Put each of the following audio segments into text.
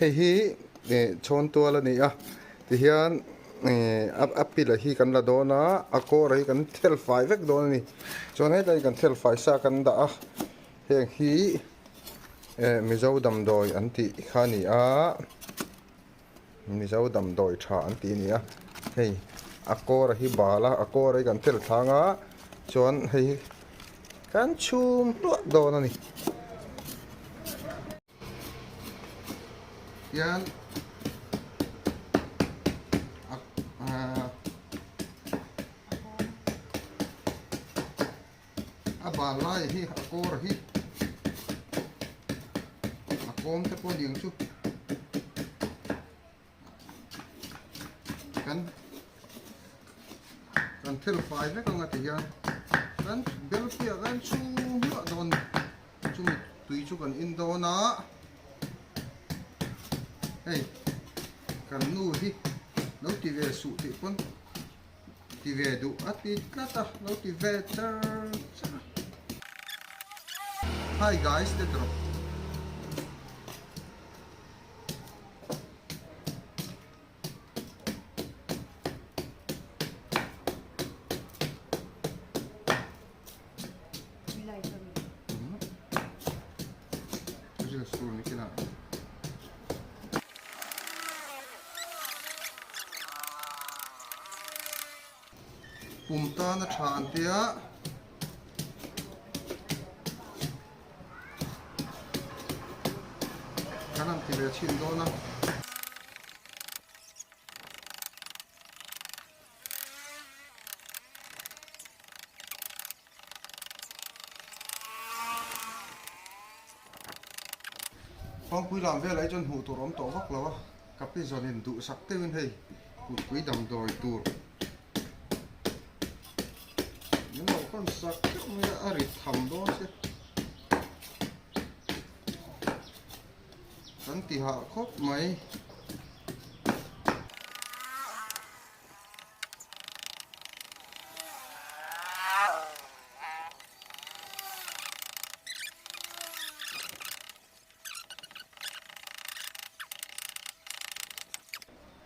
Hei hi chhawn tual a ni a, tihian a pila hi kan la dawn a, a kawr hi kan thel fai vek dawn a ni. Chuan hetlai kan thel fai sa kan dah a, heng hi Mizo damdawi an tih kha a ni a, Mizo damdawi tha an tih a ni a. Hei a kawr hi bal a, a kawr hi kan thel thlang a, chuan hei hi kan chhum hluah dawn a ni. Hian a bal lai hi a kawr hi a kawm te pawh ni ang chu kan kan thil fai vek ang a ti hian kan bel piah kan chhung hluah dawn chumi tui chu kan in dawn a hei kan nu hi lo ti ve suh tih pawn ti ve duh a ti tlat a lo ti ve char char hi guys te tawrh. Pum tan a tha an tia. Kan han ti ve chhin dawn a. Kawngpui lam velah hi chuan hmuh tur awm tawh vak lo a, ka pi zawnin duhsak deuhin hei kutpui damdawi tur min lo hawn sak deuh mai a, a rit tham dawn che. Kan ti hah khawp mai.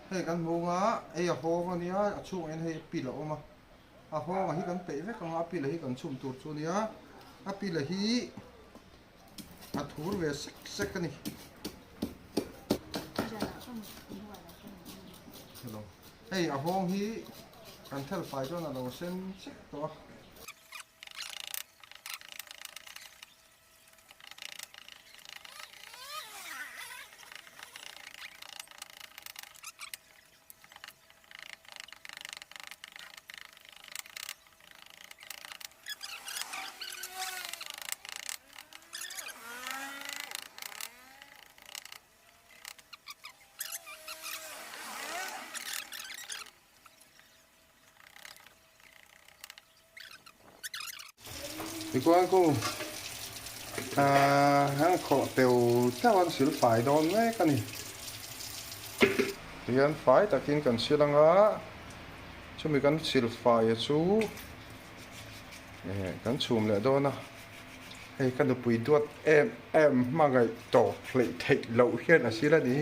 Hei kan hmu anga ei a hawng a nia a chhungah hian hei a pil a awm a a hawngah hi kan peih vek anga a pil hi kan chhum tur chu a nia a pil hi a thur ve sek sek a ni hei a hawng hi kan thel fai chuan a lo sen sek tawh a. Tichuan khu ahh khawh teu teuh an sil fai dawn mek a ni. Tihian fai takin kan sil anga chumi kan sil fai a chu eh kan chhum leh dawn a. Hei ka nupui duat em em hmangaih tawp hleih theih loh hian a sil a ni.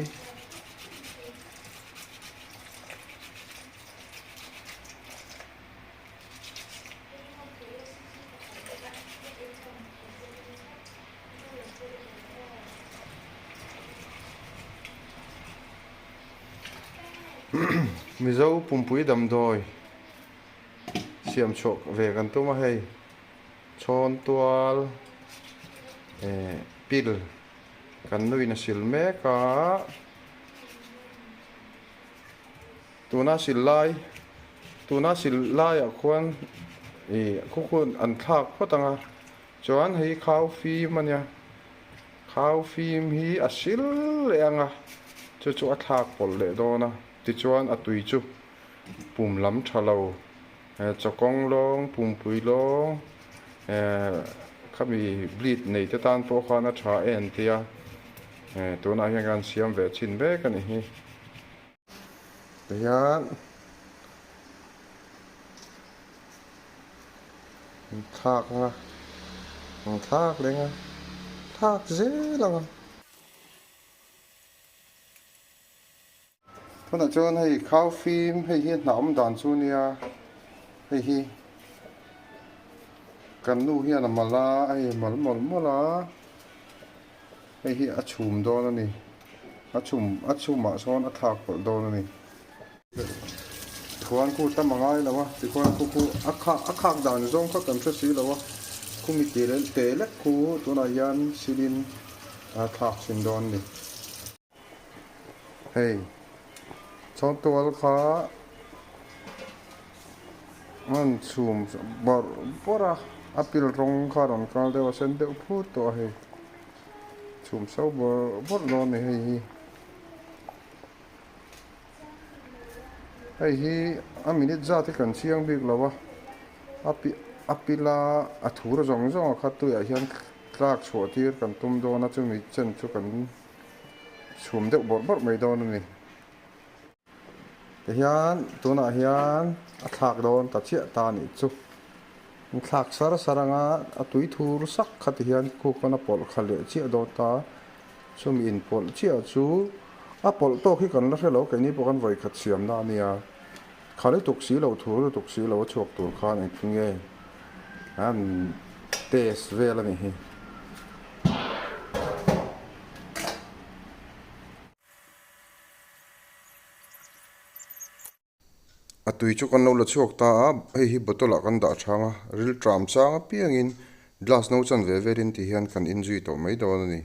Mizo pumpui damdawi siam chhuah ve kan tum a hei chhawn tual eh pil kan nuin a sil mek a. Tuna sil lai tuna sil laiah khuan ih khu khu an thlak phawt ang a chuan hei khau fim a nia khau fim hi a sil leh ang a chu chu a thlak pawlh leh dawn a tichuan a tui chu pum lam tha lo eh chawkawng lawng pumpui lawng eh khami bleed nei te tan pawh khan a tha en tia eh tunah hian kan siam ve chhin vek a ni hi. Tihian an thlak ang a, an thlak leng a, thlak zel ang a. Tunah chuan hei khau fim hei hi hnah awm dan chu nia hei hi kan nu hian a mal a hei mal mawlh mawlh a hei hi a chhum dawn a ni a chhum a chhumah sawn a thlak pawlh dawn a ni. Khuan khu tam a ngai lo a tikhuan khu khu a khak a khak dan zawng kha kan hre si lo a khumi tih leh teh lek khu tunah hian silin a thlak chhin dawn a ni. Hei chawngtual kha an chhum bawrh bawrh a a pil rawng kha a rawn kal deuh a sen deuh phut tawh a hei chhum so bawrh bawrh dawn a ni hei hi. Hei hi a minute zat hi kan chiang bik lo a a pi a pila a thur zawng zawng a kha tuiah hian tlak chhuah tir kan tum dawn a chumi chen chu kan chhum deuh bawrh bawrh mai dawn a ni. Tihian tunah hian a thlak dawn ta chiah ta anih chu. An thlak sar sar anga a tui thur sak kha tihian khuk pawn a pawlh kha leh chiah dawn ta. Chumi inpawlh chiah chu a pawlh tawk hi kan la hre lo keini pawh kan vawikhat siamna a nia. Kha lutuk si lo thur lutuk si lo a chhuak tur khan engtin nge an test vel a nih hi. A tui chu kan lo la chhuak ta a, hei hi bottle ah kan dah chang a, ril tram chang apiangin glass no chan ve velin ti hian kan inzui tawh mai dawn a ni.